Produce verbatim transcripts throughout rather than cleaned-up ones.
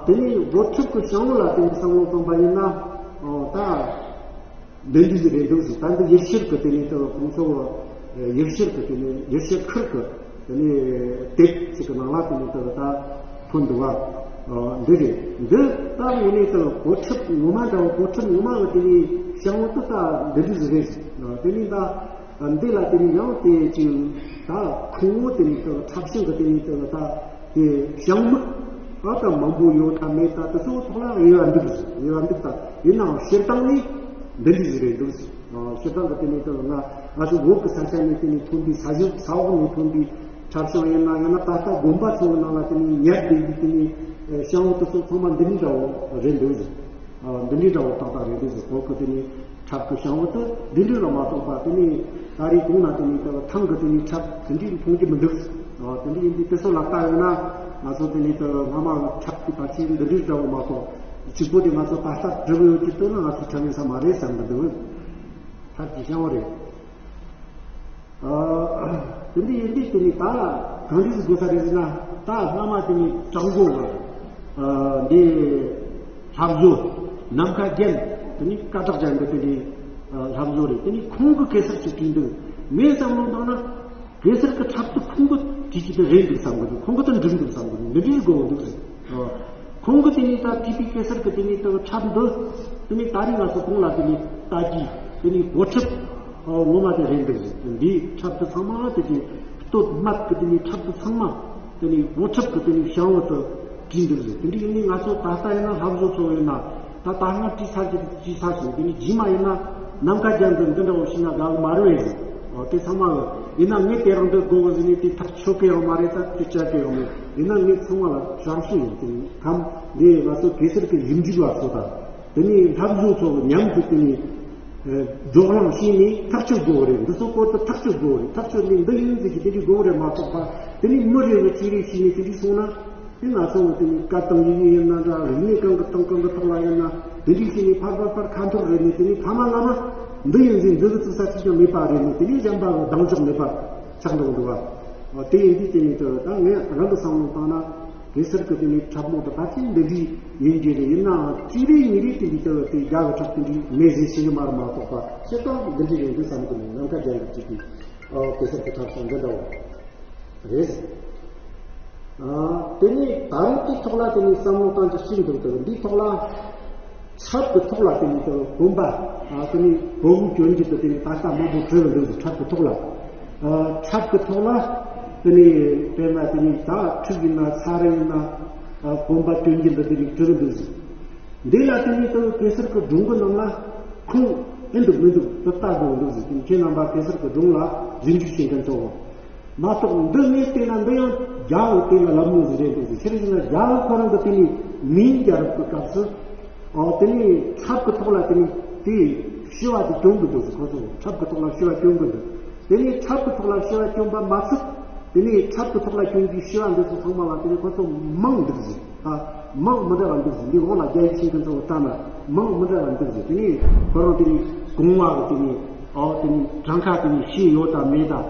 དེ་ནས་སྒོ་ཁྲབ་ཀྱི་བྱང་བུ་ལ་དེ་ནས་བསམ་བློ་བཏང་པ་ཡིན་ན། ད་འདི་འདྲ་ཞིག་རེད་འདུག་ཟེར། ད་འདི་ཡུལ་ཤུལ་གྱི་དེ་ནས་ད་ཁོང་ཚོ་ཡུལ་ཤུལ་གྱི་དེ་ནས་ཡུལ་ཤུལ་ཁུལ་གྱི་དེ་ནས་དེབ་ཅིག་གི་ནང་ལ་དེ་ནས་ད་ད་ཐོན་འདུག་བ། འདི་རེད། འདི་ད་ངོ་ནས་ད་སྒོ་ཁྲབ་ངོ་མ་འདྲ་བོ། སྒོ་ཁྲབ་ངོ་མ་གི་དེ་ནས་བྱང་བུ་དེ་ད་འདི་འདྲ་ཞིག་རེད་ཟེར། དེ་ནས་ད། འདི་ལ་དེ་ནས་ཡང་དེ་ཅིག་ད་ཁུང་བུ་དེ་ནས་ད་ཁྲབ་བྱང་གི་དེ་ནས་ད་ད་དེ་བྱང་མིག་ཨ་ད་མང་པོ་ཡོད་ད་མེད་ད་དེ་ཚོ་ཐོག་ལ་དབྱེ་བ་འདུག་དབྱེ་བ་འདུག་ད་ཡིན་ནའང་སྤྱིར་བཏང་ནི་འདི་འདྲ་ཞིག་རེད་འདུག་སྤྱིར་བཏང་གི་དེ་ནས་ད་ང་ང་ཚོ་འོག་གི་ས་ཆ་ནས་དེ་ནས་ཐོན་པའི་ས་གཞི་ས་འོག་ནས་ཐོན་པའི་ཁྲབ་བྱང་ཡིན་ན། ཡང་ན་ད་ལྟ་དགོན་པ་ཚོ་གི་ནང་ལ་དེ་ནས་ཉར་བསྡད་པའི་དེ་ནས་བྱང་བུ་དེ་ཚོ་ཚང་མ་འདི་འདྲ་འདྲ་བོ་རེད་འདུག་འདི་འདྲའི་འདྲ་བོ་ཏག་ཏག་རེད་འདུག་ཟེར། གོ་གི་དེ་ནས་ཁྲབ་ཀྱི་བྱང་བུ་དེ་འདི་འདྲའི་ལ་མ་གཏོགས་པ། དེ་ནས་ད་རེས་གོང་ན་དེ་ནས་ད་ཐང་གི་དེ་ནས་ཁྲབ་དེ་འདྲའི་མཐོང་གི་མི་འདུག་དེ་འདྲ་ཡིན་དུས་དེ་ཚོ་ལ་ལྟ་ཡོང་ན། ང་ཚོ་དེ་ནས་ད་སྔ་མ་ཁྲབ་ཀྱི་ད་ཅིག་འདི་འདྲའི་འདྲ་བོ་མ་གཏོགས་གཅིག་པོ་དེ་ང་ཚོ་ད་ལྟ་འབྲི་བ་ཡོད་ཀྱི་དོན་ལ་ང་ཚོ་ཁྲབ་ཡིན་ས་མ་རེད་བསམ་གི་འདུག་ཁྲབ་ཀྱི་བྱང་བུ་རེད། དེ་འདྲ་ཡིན་དུས་དེ་ནས་ད་གང་འདྲ་ཞིག་དགོས་ས་རེད་ཟེར་ན། ད་སྔ་མ་དེ་ནས་བྲག་འགོ་གི་འདི་ལྷ་བཟོ་ནམ་མཁའ་རྒྱལ། དེ་ནས་སྐད་གྲགས་ཅན་གྱི་དེ་འདྲའི་ལྷ་བཟོ་རེད། དེ་ནས་ཁོང་གི་གེ་སར་ཅིག་བྲིས་འདུག་ངས་བསམ་བློ་བཏང་ན་གེ་སར་གྱི་ཁྲབ་དེ་ཁོང་གི་དེ་ཅིག་དེ་རེད་འདུག་བསམ་གི་འདུག་ཁོང་གི་དེ་འགྲིག་འདུག་བསམ་གི་འདུག་འདི་འདྲའི་དགོས་འདུག་ཟེར། ཁོང་གི་དེ་ནས་ད་བྲིས་པའི་གེ་སར་གྱི་དེ་ནས་ད་ཁྲབ་འདི་དེ་ནས་ད་རེས་ང་ཚོ་གོང་ལ་དེ་ནས་ལྟ་རྒྱུ་དེ་ནས་སྒོ་ཁྲབ་ངོ་མ་དེ་རེད་འདུག་འདིའི་ཁྲབ་དེ་ཚང་མ་དེ་དེ་སྟོད་སྨད་ཀྱི་དེ་ནས་ཁྲབ་དེ་ཚང་མ་དེ་ནས་སྒོ་ཁྲབ་ཀྱི་དེ་ནས་བྱང་བུ་དེ་བྲིས་འདུག་ཟེར། དེ་འདྲ་ཡིན་ནས་ང་ཚོ་ད་ལྟ་ཡིན་ན་ལྷ་བཟོ་ཚོ་ཡིན་ན་ད་ད་སྔ་བྲིས་ཚར་གྱི་བྲིས་ཚར་སོང་། དེ་ནས་རྗེས་མ་ཡིན་ན་ནམ་མཁའ་རྒྱལ་འདི་འདི་འདྲ་བོ་ཞིག་ན་དགའ་གི་མ་རེད་ཟེར། འོ་དེ་ཚང་མ་གི་ཡིན་ན་ངས་དེ་རང་འདི་དགོས་གི་ཟེར་ནས་དེ་ཐག་ཆོད་གི་ཡང་མ་རེད། ད་དེ་བཅད་གི་ཡང་མེད། ཡིན་ན་ངས་ཚང་མ་ལ་དྲང་ཤོས་ཡིན། དེ་ནས་ཁམས་འདི་ང་ཚོ་གེ་སར་གྱི་ཞིབ་འཇུག་པ་ཚོ་དང་། དེ་ནས་ལྷ་བཟོ་ཚོ་གི་མཉམ་དུ་དེ་ནས་ཨ་བགྲོ་གླེང་བྱས་ནས་ཐག་གཅོད་དགོས་རེད། འདི་ཚོ་སྐོར་དུ་ཐག་གཅོད་དགོས་རེད། ཐག་གཅོད་ནས་འདི་ཡིན་ཟེར་གྱི་དེ་འདྲ་དགོས་རེད་མ་གཏོགས་པ། དེ་ནས་མི་རེ་རེ་ཅིག་རེ་བྱས་ནས་དེ་འདྲ་སོང་ན། དེ་ང་ཚོ་དེ་ནས་བཀའ་བཏང་ཡིན་ཡིན་ན་འདྲ། རིག་གནས་གང་གི་སྟེང་གང་གི་ཐོག་ལ་ཡིན་ན་དེ་འདྲ་བྱས་ནས་ཕར་ཕར་ཕར་ཁ་འཐོར་རེད་ནས། དེ་ནས་ཕ་མ་བླ་མ་འདི་ཡིན་ཟེར་འདི་གི་བཙུགས་ས་གཅིག་ཀྱང་མེད་པ་རེད་ནས། དེ་ནས་གཞན་པ་གི་གདེང་འཇོག་མེད་པ་ཆགས་འགྲོ་གི་འདུག་བ། དེ་ཡིན་དུས་དེ་ནས་དེ་ད་ངས་རང་གི་བསམ་བློ་བཏང་ན། གེ་སར་གྱི་དེ་ནས་འཁྲབ་ལོ་དེ་ད་ཅི་འདི་འདྲ་ཡིན་གྱི་རེད། ཡིན་ནའང་གཅིག་རེ་གཉིས་རེ་དེ་འདྲའི་དེ་དེ་རྒྱ་གི་འཁྲབ་དེ་འདྲ་མེད་ཟེར་ཤེས་ཀྱི་མ་རེད་མ་གཏོགས་པ། སྤྱིར་བཏང་འདི་འདྲ་རེད་འདུག་བསམ་གི་འདུག་ནམ་མཁའ་རྒྱལ་གྱིས་བྲིས་པའི་གེ་སར་གྱི་འཁྲབ་བྱང་འདི་འདྲ་བོ་རེད། ཨ། དེ་ནས་ད་རུང་དེའི་ཐོག་ལ་དེ་ནས་བསམ་བློ་བཏང་རྒྱུ་ཞིག་འདུག་དེ་འདིའི་ཐོག་ལ་ཁྲབ་ཀྱི་ཐོག་ལ་དེ་ནས་དེ་བུམ་པ། ཨ། དེ་ནས་བུམ་པ་སྐྱོན་གྱི་དེ་དེ་ནས་ད་ལྟ་མང་པོ་བྲིས་འདུག་ཁྲབ་ཀྱི་ཐོག་ལ། ཨ། ཁྲབ་ཀྱི་ཐོག་ལ་དེ་ནས་དཔེར་ན་དེ་ནས་ད་ཁྲབ་ཡིན་ན་ཚར་ཡིན་ན། ཨ། བུམ་པ་སྐྱོན་གྱི་འདི་དེ་ནས་བྲིས་འདུག་འདི་ལ་དེ་ནས་དེ་གེ་སར་གྱི་སྒྲུང་གི་ནང་ལ་ཁུངས་ཨེ་འདུག་མི་འདུག་དེ་ལྟ་དགོས་འདུག་ཟེར། དེ་ཁྱེད་རྣམ་པ་གེ་སར་གྱི་སྒྲུང་ལ་ཞིབ་འཇུག་བྱེད་མཁན་ཚོ། མ་གཏོགས་འདི་ངས་བལྟས་ན་འདི་ཡང་རྒྱ་བོ་དེ་ལ་ལབ་མྱོང་ཟིག་རེད་འདུག་ཟེར། ཁྱེད་རང་ཡིན་ན་རྒྱ་བོ་ཁོ་རང་གི་དེ་ནས་མིང་རྒྱལ་རབས་ཀྱི་སྐབས་སུ། ཨོ་དེ་ནས་ཁྲབ་ཀྱི་ཐོག་ལ་དེ་ནས་དེ་ཤི་བ་དེ་གྱོན་གི་འདུག་ཟེར། ཁོ་ཚོ་ཁྲབ་ཀྱི་ཐོག་ལ་ཤི་བ་གྱོན་གི་འདུག་དེ་ནས་ཁྲབ་ཀྱི་ཐོག་ལ་ཤི་བ་གྱོན་པ་མ་ཚད། དེ་ནས་ཁྲབ་ཀྱི་ཐོག་ལ་གྱོན་གྱི་ཤི་བ་འདི་ཚོ་ཚང་མ་ལ་དེ་ནས་ཁོ་ཚོ་མིང་འདུག་ཟེར། ཨ། མིང་མི་འདྲ་བ་འདུག་ཟེར། འདི་འོག་ལ་རྒྱ་ཡིག་ཤེས་མཁན་ཚོ་ལྟ་ན་མིང་མི་འདྲ་བ་འདུག་ཟེར། དེ་ནས་ཁོ་རང་དེ་ནས་གོང་བ་གི་དེ་ནས། ཨོ་དེ་ནས་གྲངས་ཀ་དེ་ནས་ཤེས་ཡོད་དམ་མེད་དམ།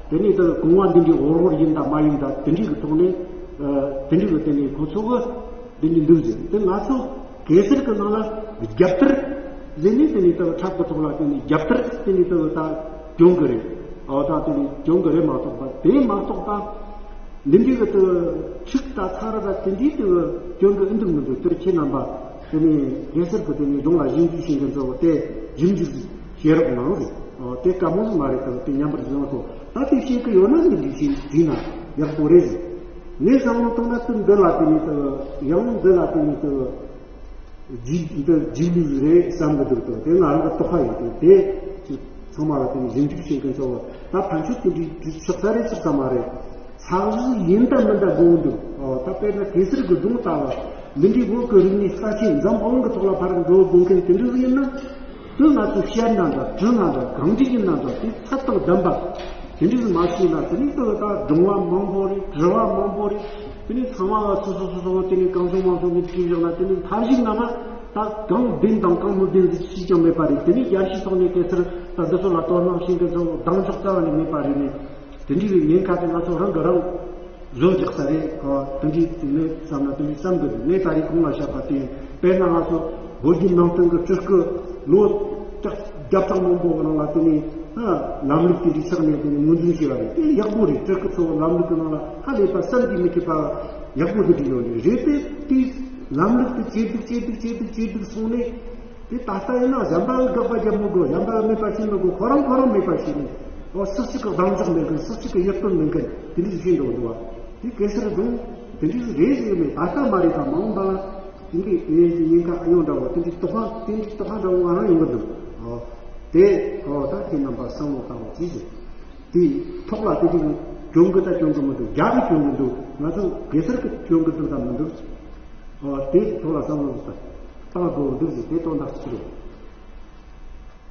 དེ་ནས་དེ་གོང་བ་འདི་འདྲའི་འོར་འོར་ཡིན་དམ་མ་ཡིན་དམ། དེ་འདྲའི་གི་ཐོག་ནས། ཨ། དེ་འདྲའི་གི་དེ་ནས་ཁོ་ཚོ་གི་འདི་འདྲའི་འདུག་ཟེར། དེ་ང་ཚོ་གེ་སར་གི་ནང་ལ་རྒྱབ་དར་ཟེར་ནས་དེ་ནས་དེ་ཁྲབ་གི་ཐོག་ལ་དེ་ནས་རྒྱབ་དར་དེ་ནས་དེ་ད་གྱོན་གི་རེད། ཨོ་ད་དེ་ནས་གྱོན་གི་རེད་མ་གཏོགས་པ། དེ་མ་གཏོགས་པ། འདི་འདྲའི་གི་དེ་ཁྲིག་ད་ཚ་ར་ད་དེ་འདྲའི་དེ་གྱོན་གི་ཨེ་འདུག་མི་འདུག་དེར་ཁྱེད་རྣམ་པ་དེ་ནས་གེ་སར་གི་དེ་ནས་སྒྲུང་ལ་ཞིབ་འཇུག་བྱེད་མཁན་ཚོ་དེ་ཞིབ་འཇུག་བྱེད་རོགས་གནང་ཟེར། ཨོ་དེ་དཀའ་མོ་ཟིག་མ་རེད། དེ་དེ་མཉམ་པར་བཟོས་སོང་། ད་དེ་ཤེས་གི་ཡོད་ན་འདི་འདྲའི་ཞིག་བྲིས་ན་ཡག་པོ་རེད་ཟེར། ངས་བསམ་བློ་བཏང་ན་དེ་འདི་ལ་དེ་ནས་དེ་ཡང་འདི་ལ་དེ་ནས་དེ། རྗེས་འདི་རྗེས་ལུས་རེད་བསམ་གི་འདུག་དང་། དེ་ང་རང་གི་རྟོག་པ་ཡིན་དང་། དེ་ཚང་མ་ལ་དེ་ནས་ཞིབ་འཇུག་བྱེད་མཁན་ཚོ་ད་ཕན་ཆོད་དེ་འདྲའི་ཆགས་ས་རེད་ཆགས་ས་མ་རེད། ཚགས་ཚུད་ཡིན་དང་མིན་དང་དགོངས་འདུག་ཨོ་ད་དཔེར་ན་གེ་སར་གི་སྒྲུང་ལྟ་བ་འདི་འདྲའི་བོད་ཀྱི་རིག་གནས་རྩ་ཆེན་འཛམ་གླིང་གི་ཐོག་ལ་ཕར་འགྲོ་དགོས་མཁན་དེ་འདྲ་ཡིན་ན། དེ་ང་ཚོས་བཤད་ན་འདྲ་བྲིས་ན་འདྲ་གང་འདྲ་ཡིན་ན་འདྲ་དེ་ཚད་དང་ལྡན་པ་དེ་འདྲ་མ་བྱས་ན། དེ་ནས་དེ་ད་སྒྲུང་བ་མང་པོ་རེད། དྲི་བ་མང་པོ་རེད། དེ་ནས་ཚང་མ་ལ་སོ་སོ་སོ་སོ་དེ་ནས་གང་བྱུང་མང་བྱུང་གི་དྲིས་བཞག་ན། དེ་ནས་མཐའ་གཅིག་ན་མ་ད་གང་བདེན་དང་གང་མི་བདེན་ཟེར་ཅིས་ཀྱང་མེད་པ་རེད། དེ་ནས་ཡར་ཞུ་ཐོག་ནས་གེ་སར་ད་འདི་ཚོ་ལ་དོ་སྣང་བྱེད་མཁན་ཚོ་གདེང་འཇོག་རྩ་བ་ནས་མེད་པ་རེད། ནས་དེ་འདྲའི་ཉེན་ཁ་དེ་ང་ཚོ་རང་གི་རང་ བཟོ་རྒྱག་ས་རེད། ཨ་དེ་འདྲའི་ནས་བསམ་ན་དེ་འདྲའི་བསམ་གི་འདུག་ངས་ད་རེས་གོང་ལ་བཤད་པ་དེ་དཔེར་ན་ང་ཚོ་བོད་བརྒྱུད་ནང་བསྟན་གྱི་སྤྲུལ་སྐུ་ལོ་བརྒྱ་ཕྲག་མང་པོ་གི་རིང་ལ་དེ་ནས་ཨ་ལམ་ལུགས་དེ་འདྲའི་ཆགས་ནས་དེ་ནས་ངོས་འཛིན་བྱས་པ་རེད། དེ་ཡག་པོ་རེད། སྤྲུལ་སྐུ་ཚོ་ལམ་ལུགས་ཀྱི་ནང་ལ་ཧ་ལས་པ་བསམ་གྱིས་མི་ཁྱབ་པ་ཡག་པོ་དེ་འདྲ་ཡོད་རེད། རེད་དེ་དེའི་ལམ་ལུགས་དེ་བྱས་འདུག་བྱས་འདུག་བྱས་འདུག་བྱས་འདུག་སོང་ནས། དེ་ད་ལྟ་ཡིན་ན་གཞན་པ་ལ་དགག་པ་རྒྱབ་མི་དགོས། གཞན་པ་ལ་མེད་པ་བྱེད་མི་དགོས། ཁོ་རང་ཁོ་རང་མེད་པ་བྱས་ནས། ཨོ་སུ་གཅིག་གི་གདེང་འཇོག་མེད་མཁན། སུ་གཅིག་གི་ཡིད་རྟོན་མེད་མཁན་དེ་འདྲ་ཞིག་བྱེད་འགྲོ་འདུག་བ། དེ་གེ་སར་སྒྲུང་དེ་འདྲ་རེད་ཟེར་གི་མེད། ད་ལྟ་མ་རེད། ད་མ་འོངས་པ་ལ་དེ་འདྲའི་དེ་ཉེན་ཁ་ཨ་ཡོང་འདྲ་བོ་དེ་འདྲའི་དོགས་པ་དེ་འདྲའི་དོགས་པ་འདྲ་བོ་ང་རང་ཡོང་གི་འདུག་ཨོ་དེ་ཨོ་ད་ཁྱེད་རྣམ་པ་བསམ་བློ་བཏང་རོགས་གྱིས་ཟེར། དེའི་ཐོག་ལ་དེ་འདྲའི་གྱོང་གི་ད་གྱོང་གི་མི་འདུག་རྒྱ་གི་གྱོང་གི་འདུག་ང་ཚོ་གེ་སར་གི་གྱོང་གི་འདུག་ད་མི་འདུག་ཨོ་དེའི་ཐོག་ལ་བསམ་བློ་བཏང་དགོས་འདུག་ཟེར། དེ་དོན་དག་གཅིག་རེད།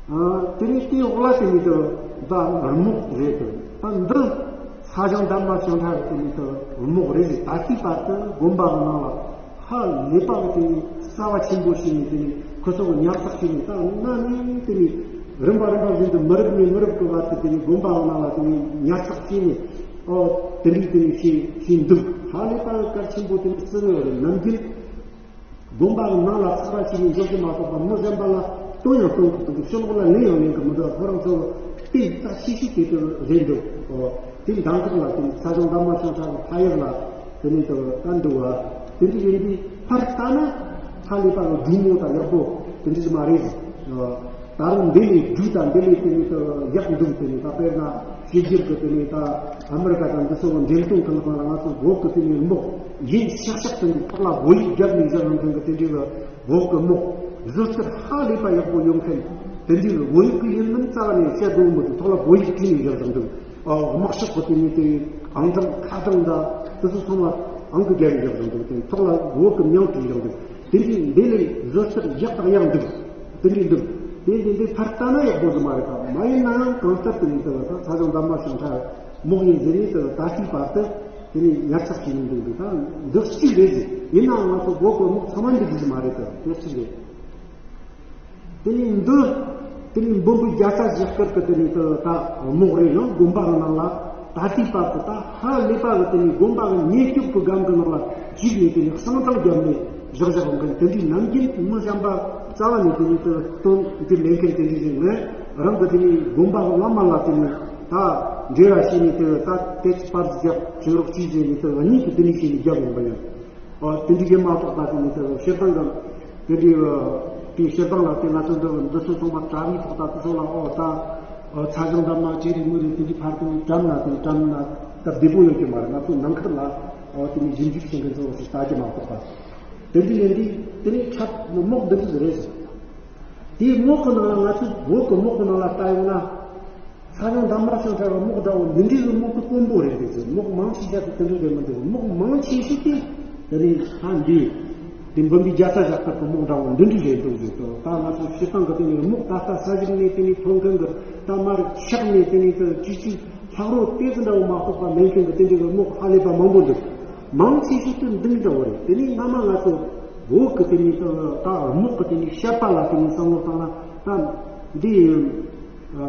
ཨ་དེ་ནས་དེའི་འོག་ལ་དེ་ནས་དུ་ད་རྨོག་རེད་དུ། ད་འདི་ས་སྦྱངས་འདབ་མ་བྱང་ཁྲ་རེད། དེ་ནས་དུ་རྨོག་རེད་ཟེར། ད་ལྟའི་བར་དུ་དགོན་པ་གི་ནང་ལ་ཧ་ལས་པ་གི་དེ་ནས་རྩ་བ་ཆེན་པོ་བྱས་ནས་དེ་ནས་ཁོ་ཚོ་གི་ཉར་ཚགས་བྱས་ནས། ད་གནའ་ནས་དེ་ནས་རིམ་པ་རིམ་པ་བཞིན་དུ་མི་རབས་ནས་མི་རབས་ཀྱི་བར་དུ་དེ་ནས་དགོན་པ་གི་ནང་ལ་དེ་ནས་ཉར་ཚགས་བྱས་ནས། ཨོ་དེ་འདྲའི་དེ་ནས་བྱས་བྱས་འདུག་ཧ་ལས་པ་གལ་ཆེན་པོ་དེ་ནས་བརྩི་གི་ཡོད་རེད། ནམ་རྒྱུན་དགོན་པ་གི་ནང་ལ་ཚགས་པར་བྱས་ནས་འཇོག་རྒྱུ་མ་གཏོགས་པ་མི་གཞན་པ་ལ་སྟོན་ཡང་སྟོན་ཐུབ་ཀྱི་འདུག་ཕྱི་ལོགས་ལ་ལེན་ཡང་ལེན་གྱི་མི་འདུག་ཁོ་རང་ཚོ་དེ་རྩ་ཆེ་ཤོས་དེ་དེ་རེད་འདུག་ཨོ་དེ་འདང་ཐག་ལ་དེ་ནས་ས་སྦྱངས་འདབ་མ་བྱང་ཁྲ་གི་ཕ་ཡུལ་ལ་དེ་ནས་དེ་ལྟ་འདུག་བ། དེ་འདྲ་ཡིན་དུས་ཕར་ལྟ་ན་ཧ་ལས་པ་གི་སྒྲུང་མོ་དང་ཡག་པོ་དེ་འདྲ་ཞིག་མ་རེད། ཨོ། ད་རུང་འདི་ལས་རྒྱུ་དང་འདི་ལས་དེ་ནས་ད་ཡག་འདུག་དེ་ནས་ད་དཔེར་ན་ཕྱི་རྒྱལ་གྱི་དེ་ནས་ད་ཨ་མི་རི་ཀ་དང་འདི་ཚོ་འགྲེམས་སྟོན་ཁང་ཁང་ལ་ང་ཚོ་བོད་ཀྱི་དེ་ནས་རྨོག་ཡིན་ཤག་ཤག་དེ་འདྲའི་ཐོག་ལ་བོད་ཡིག་བརྒྱབ་ནས་བཞག་ཡོང་མཁན་གྱི་དེ་འདྲའི་གི་བོད་ཀྱི་རྨོག་བཟོ་རྩལ་ཧ་ལས་པ་ཡག་པོ་ཡོད་མཁན་དེ་འདྲའི་གི་བོད་ཡིག་གི་ཡིན་མིན་རྩ་བ་ནས་བཤད་དགོས་མི་འདུག་ཐོག་ལ་བོད་ཡིག་བྲིས་ནས་བཞག་བཞག་འདུག་ཨ་དམག་ཤོག་གི་དེ་ནས་དེ་ཨང་གྲངས་ཁ་གྲངས་འདྲ་དེ་ཚོ་ཚང་མ་ཨང་ཀི་བརྒྱབ་ནས་བཞག་བཞག་འདུག་དེ་ཐོག་ལ་བོད་ཀྱི་མིང་བྲིས་བཞག་འདུག་དེ་འདྲའི་འདི་ལས་བཟོ་རྩལ་ཡག་དང་ཡག་འདུག་དེ་འདྲའི་འདུག་དེ་འདི་འདི་ཕར་ལྟ་ན་ཡག་པོ་ཟིག་མ་རེད་པ། མ་ཡིན་ན་ཡང་གང་ལྟར་དེ་ནས་དེ་བ་ད་ས་སྦྱངས་འདབ་མ་བྱང་ཁྲ་རྨོག་ཡིན་ཟེར་ནས་དེ་བ་ད་ལྟའི་བར་དུ་དེ་ནས་ཉར་ཚགས་བྱས་ནས་འདུག་འདུག་ད་འདི་གཅིག་རེད་ཟེར། ཡིན་ནའང་ང་ཚོ་བོད་ཀྱི་རྨོག་ཚང་མ་འདི་འདྲ་ཟིག་མ་རེད་དེ། དེ་གཅིག་རེད། དེ་ནས་འདི། དེ་ནས་འབུམ་པའི་བརྒྱ་རྩ་བཞི་སྐོར་གྱི་དེ་ནས་དེ་ད་རྨོག་རེད། ཡང་དགོན་པ་གི་ནང་ལ་ད་ལྟའི་བར་དུ་ད་ཧ་ལས་པ་གི་དེ་ནས་དགོན་པ་གི་ཉེ་སྐྱོབ་ཀྱི་སྒང་གི་ནང་ལ་བཅུག་ནས་དེ་ནས་གསང་གྲངས་བརྒྱབ་ནས་བཞག་བཞག་འོང་མཁན་དེ་འདྲའི་ནམ་རྒྱུན་མི་གཞན་པ་རྩ་བ་ནས་དེ་ནས་དེ་སྟོན་དེ་ལེན་མཁན་དེ་འདྲའི་ཞིག་ངས་རང་གི་དེ་ནས་དགོན་པ་གི་བླ་མ་ལ་དེ་ནས་ད་འབྲེལ་བ་བྱས་ནས་དེ་ད་དེ་པར་རྒྱབ་བྱེད་རོགས་གྱིས་ཟེར་ནས་དེ་གཉིས་ཀྱིས་དེ་ནས་བྱས་ནས་བརྒྱབ་ཡོང་པ་ཡིན། ཨོ་དེ་འདྲའི་ཡིན་མ་གཏོགས་ད་དེ་ནས་དེ་སྤྱིར་བཏང་གི་དེ་འདྲའི་དེའི་སྤྱིར་བཏང་ལ་དེ་ང་ཚོ་འདི་འདི་ཚོ་ཚང་མ་དྲ་བའི་ཐོག་ད་དེ་ཚོ་ལ་ཨོ་ད་ཨོ་ཚ་ཞང་འདབ་མ་ཅི་རེད་མི་རེད་དེ་འདྲའི་ཕར་དེ་ནས་དྲན་ན་དེ་དྲན་ན་ད་བདེ་པོ་ཡོད་ཀྱི་མ་རེད། ང་ཚོ་ནང་ཁུལ་ལ་ཨོ་དེ་ནས་ཞིབ་འཇུག་བྱེད་མཁན་ཚོ་ལ་ལྟ་རྒྱུ་མ་གཏོགས་པ། དེ་འདྲའི་ཡིན་དུས་དེ་ནས་ཁྱབ་རྨོག་འདི་འདྲ་ཟིག་རེད་ཟེར། དེའི་རྨོག་གི་ནང་ལ་ང་ཚོས་བོད་ཀྱི་རྨོག་གི་ནང་ལ་ལྟ་ཡོང་ན། ས་ཡང་འདབ་མ་བྱང་ཁྲ་གི་རྨོག་འདྲ་བོ་འདི་འདྲའི་གི་རྨོག་གི་དཀོན་པོ་རེད་འདུག་ཟེར། རྨོག་མང་ཆེ་ཤོས་དེ་དེ་འདྲ་རེད་མི་འདུག་རྨོག་མང་ཆེ་ཤོས་དེ་དེ་རིང་ཧ་འདི་དེ་འབུམ་པའི་རྒྱ་ཚ་ཞབས་དཀར་གི་རྨོག་འདྲ་བོ་འདི་འདྲའི་རེད་འདུག་ཟེར་དོ། ད་ང་ཚོ་སྤྱིར་བཏང་གི་དེ་ནས་རྨོག་ད་ལྟ་ས་ཞིག་ནས་དེ་ནས་ཐོན་མཁན་གི་ད་མར་ཤག་ནས་དེ་ནས་དེ་ཅི་ཅི་ལྷག་རོ་དེ་ཙི་འདྲ་བོ་མ་གཏོགས་པ་ལེན་མཁན་གི་དེ་འདྲའི་གི་རྨོག་ཧ་ལས་པ་མང་པོ་འདུག་མང་ཆེ་ཤོས་དེ་འདི་འདྲ་བོ་རེད། དེ་ནས་སྔ་མ་ང་ཚོ་བོད་གི་དེ་ནས་ད་རྨོག་གི་དེ་ནས་བཤད་པ་ལ་དེ་ནས་བསམ་བློ་བཏང་ན་ད་འདི་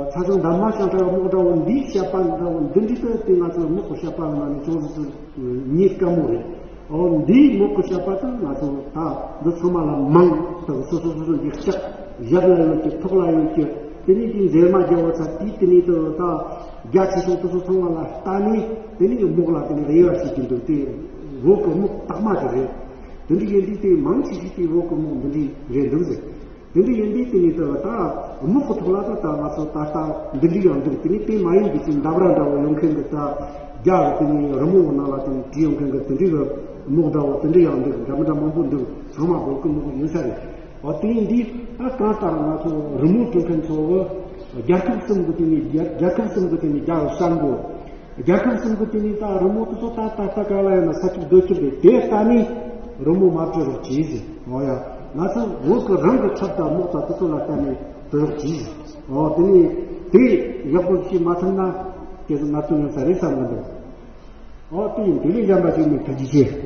ཚ་ཞང་འདབ་མ་བྱང་ཁྲ་རྨོག་འདྲ་བོ་འདིའི་བཤད་པ་འདྲ་བོ་འདི་འདྲའི་དེ་དེ་ང་ཚོ་རྨོག་གི་བཤད་པ་ནང་ནས་ཅུང་ཟད་ཅིག་རྙེད་དཀའ་མོ་རེད། ཨོ་འདིའི་རྨོག་གི་བཤད་པ་དེ་ང་ཚོ་ད་འདི་ཚང་མ་ལ་མང་དང་སོ་སོ་སོ་སོ་འདི་ལྕགས་ཞབས་ལ་ཡོད་ཀྱི་ཐོག་ལ་ཡོད་ཀྱི་དེ་ནས་དེ་མཛེས་མ་རྒྱལ་བོ་ཚ་དེའི་དེ་ནས་དེ་ད་རྒྱ་ཆེ་ཆུང་དེ་ཚོ་ཚང་མ་ལ་ལྟ་ནས་དེ་ནས་རྨོག་ལ་དེ་ནས་དབྱེ་བ་ཕྱེ་གི་འདུག་དེ་བོད་གི་རྨོག་དག་མ་དེ་རེད། དེ་འདྲ་ཡིན་དུས་དེ་མང་ཆེ་ཤོས་དེ་བོད་གི་རྨོག་འདི་འདྲ་རེད་འདུག་ཟེར། དེ་འདྲ་ཡིན་དུས་དེ་ནས་ད་ད་རྨོག་གི་ཐོག་ལ་ད་ད་ང་ཚོ་ད་ལྟ་འདི་འདྲ་ཡང་འདུག་དེ་ནས་དེ་མ་ཡིན་གྱི་ཅིག་འདབ་ར་འདྲ་བོ་ཡོང་མཁན་གྱི་ད་རྒྱ་གི་དེ་ནས་རི་མོ་གི་ནང་ལ་དེ་ནས་བྲིས་ཡོང་མཁན་གྱི་དེ་འདྲའི་གི་རྨོག་འདྲ་བོ་དེ་འདྲ་ཡང་འདུག་འདྲ་མི་འདྲ་མང་པོ་འདུག་ཚང་མ་བོད་གི་རྨོག་ཡིན་ས་རེད། འོ་དེ་ཡིན་དུས་ད་གང་ལྟར་ང་ཚོ་རི་མོ་བྲིས་མཁན་ཚོ་གི་རྒྱལ་ཁབ་གསུམ་གི་དེ་ནས་རྒྱལ་རྒྱལ་ཁབ་གསུམ་གི་དེ་ནས་རྒྱ་གི་གསར་འགོད། རྒྱལ་ཁབ་གསུམ་གྱི་དེ་ནས་ད་རི་མོ་དེ་ཚོ་ད་ད་ལྟ་ག་ལ་ཡོད་ན་ས་ཆུ་རྡོ་ཆུ་རེད། དེ་ལྟ་ནས་རི་མོ་མ་བྲི་རོགས་གྱིས་ཟེར། འོ་ཡ། ང་ཚོ་བོད་ཀྱི་རང་གི་ཁྲབ་དང་རྨོག་དང་དེ་ཚོ་ལ་ལྟ་ནས་བྲི་རོགས་གྱིས་ཟེར། འོ་དེ་ནས་དེ་ཡག་པོ་ཞིག་མ་ཐུབ་ན་དེ་ཚོ་ང་ཚོ་ཡོང་ས་རེད་བསམ་གི་འདུག་འོ་དེ་ཡིན། དེ་ལས་གཞན་པ་ཞིག་ནས་ཐུགས་རྗེ་ཆེ།